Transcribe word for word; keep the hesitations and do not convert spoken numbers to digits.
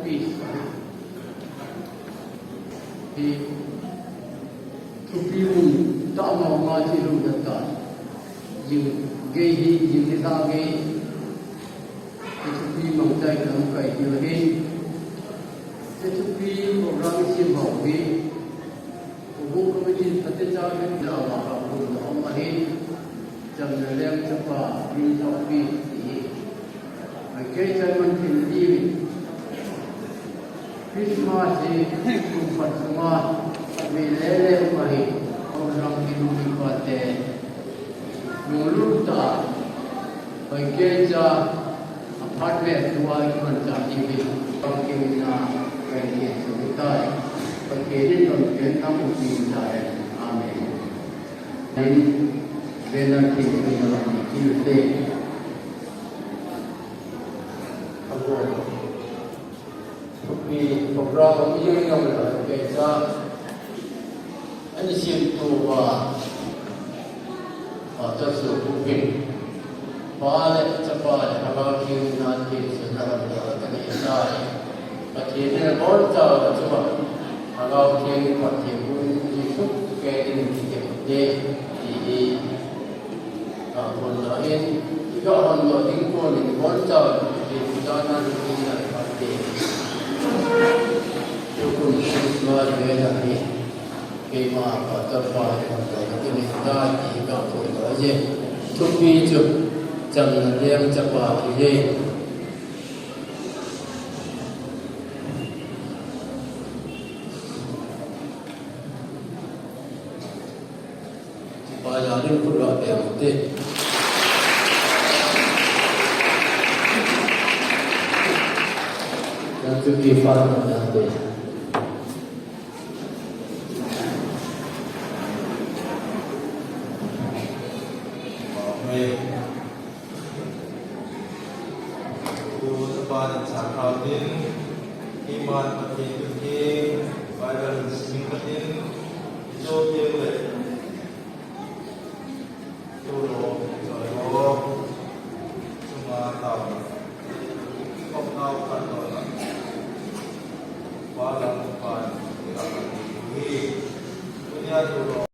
Hi thupi mun tah mama chi lum da ta. Jing gei hi, jing ni ta gei. Hi thupi mang tai kam kai ti la hin. Hi thupi program sim hau hi. Ubu committee phatecha vet na wa ka bu da om ahi. Chamna leng chapa, min chapa ti hi. Ai kei chan man tin di wi. Christmas hi kum pat sunga, a ve le le um ahi. Hong rang ki lu ki pa te. Nung lu ta. Ai kei cha, a phat ve tua i man cha ti wi. Bang ki na, ai kei chu tai. Ai kei ni ton ken na mu ti tai. Amen. Nin, vena ki ni na ni ki te. Ago. Thupi program i yong yong la ke cha. Ani sim tu wa. A ta su ku pin. Pa le chapa le Lhagao Theng na ti su na la ta ni sa. Pathen in abonchauva chunga Lhagao Theng in Pathen in Jesu Christa in kitepte ti hi. Kahon doh in, ikahon doh ding kon in abonchauva Pathen in jana in Pathen. Tukum Christmas vena hi. Keima pa ta pa hon doh ding in ta ti kahon doh je. Thupi chu chamna leng chapa hi je. Paya rin kura pia mute. Yang tu di fa na te. Amen. Tun aban in chang kha utin, iman Pathen thu theng, Bible in sim kit in, i cho teng le, tu lo, choi lo, chunga tao, kop tao khat lo na, pa lam pan, i lam pan, hi, tunia tu lo.